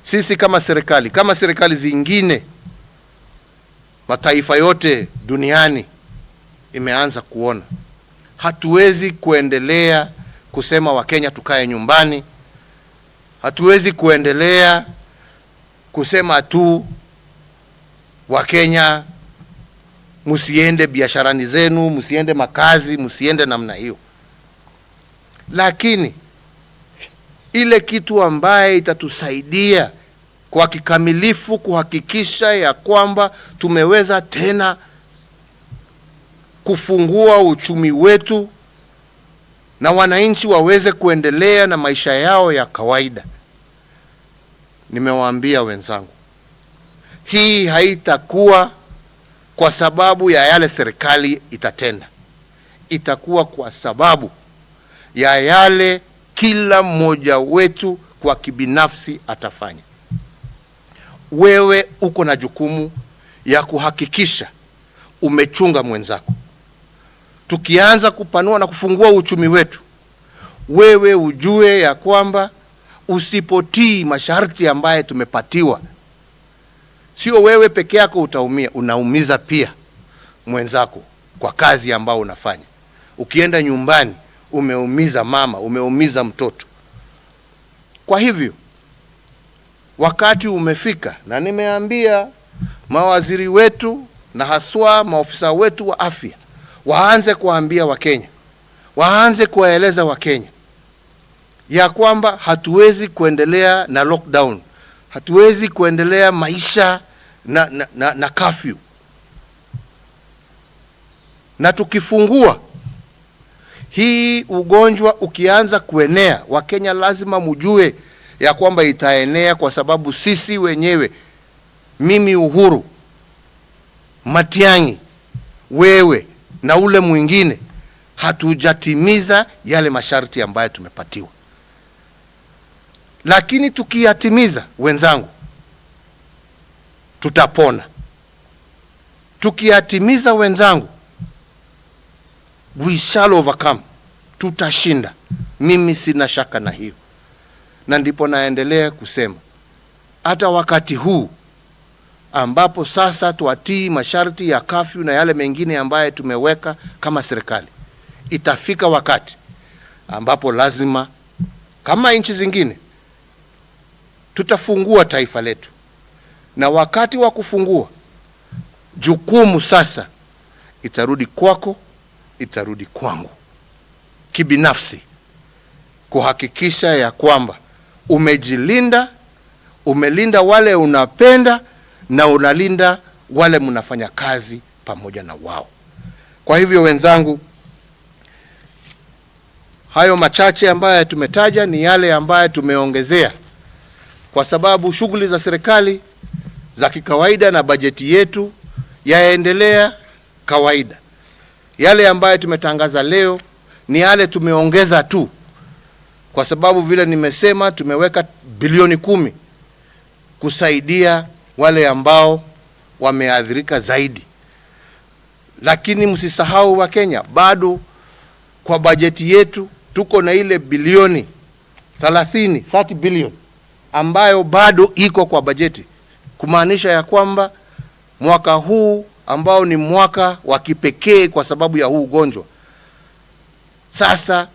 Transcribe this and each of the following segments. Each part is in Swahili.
Sisi kama serikali, kama serikali zingine, mataifa yote duniani imeanza kuona hatuwezi kuendelea kusema Wakenya tukae nyumbani, hatuwezi kuendelea kusema tu Wakenya msiende biasharani zenu, msiende makazi, msiende namna hiyo. Lakini ile kitu ambaye itatusaidia kwa kikamilifu kuhakikisha ya kwamba tumeweza tena kufungua uchumi wetu na wananchi waweze kuendelea na maisha yao ya kawaida. Nimewaambia wenzangu, hii haitakuwa kwa sababu ya yale serikali itatenda, itakuwa kwa sababu ya yale kila mmoja wetu kwa kibinafsi atafanya. Wewe uko na jukumu ya kuhakikisha umechunga mwenzako. Tukianza kupanua na kufungua uchumi wetu, wewe ujue ya kwamba usipotii masharti ambaye tumepatiwa, sio wewe peke yako utaumia, unaumiza pia mwenzako kwa kazi ambayo unafanya. Ukienda nyumbani umeumiza mama, umeumiza mtoto. Kwa hivyo wakati umefika, na nimeambia mawaziri wetu na haswa maofisa wetu wa afya waanze kuambia Wakenya, waanze kuwaeleza Wakenya ya kwamba hatuwezi kuendelea na lockdown, hatuwezi kuendelea maisha na curfew. Na tukifungua hii ugonjwa ukianza kuenea, Wakenya lazima mujue ya kwamba itaenea, kwa sababu sisi wenyewe, mimi Uhuru, Matiang'i, wewe na ule mwingine, hatujatimiza yale masharti ambayo tumepatiwa. Lakini tukiyatimiza, wenzangu, tutapona. Tukiyatimiza, wenzangu, we shall overcome, tutashinda. Mimi sina shaka na hiyo, na ndipo naendelea kusema hata wakati huu ambapo sasa tuatii masharti ya curfew na yale mengine ambayo tumeweka kama serikali, itafika wakati ambapo lazima kama nchi zingine tutafungua taifa letu, na wakati wa kufungua, jukumu sasa itarudi kwako, itarudi kwangu kibinafsi, kuhakikisha ya kwamba umejilinda, umelinda wale unapenda na unalinda wale mnafanya kazi pamoja na wao. Kwa hivyo wenzangu, hayo machache ambayo tumetaja ni yale ambayo tumeongezea, kwa sababu shughuli za serikali za kikawaida na bajeti yetu yaendelea kawaida. Yale ambayo tumetangaza leo ni yale tumeongeza tu, kwa sababu vile nimesema tumeweka bilioni 10 kusaidia wale ambao wameathirika zaidi. Lakini msisahau Wakenya, bado kwa bajeti yetu tuko na ile bilioni 30, 30 billion ambayo bado iko kwa bajeti, kumaanisha ya kwamba mwaka huu ambao ni mwaka wa kipekee kwa sababu ya huu ugonjwa, sasa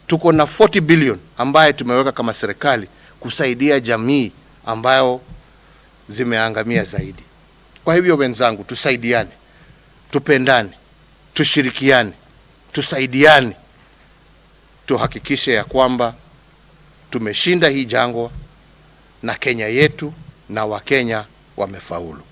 tuko na 40 billion ambaye tumeweka kama serikali kusaidia jamii ambayo zimeangamia zaidi. Kwa hivyo wenzangu, tusaidiane, tupendane, tushirikiane, tusaidiane, tuhakikishe ya kwamba tumeshinda hii jangwa na Kenya yetu na Wakenya wamefaulu.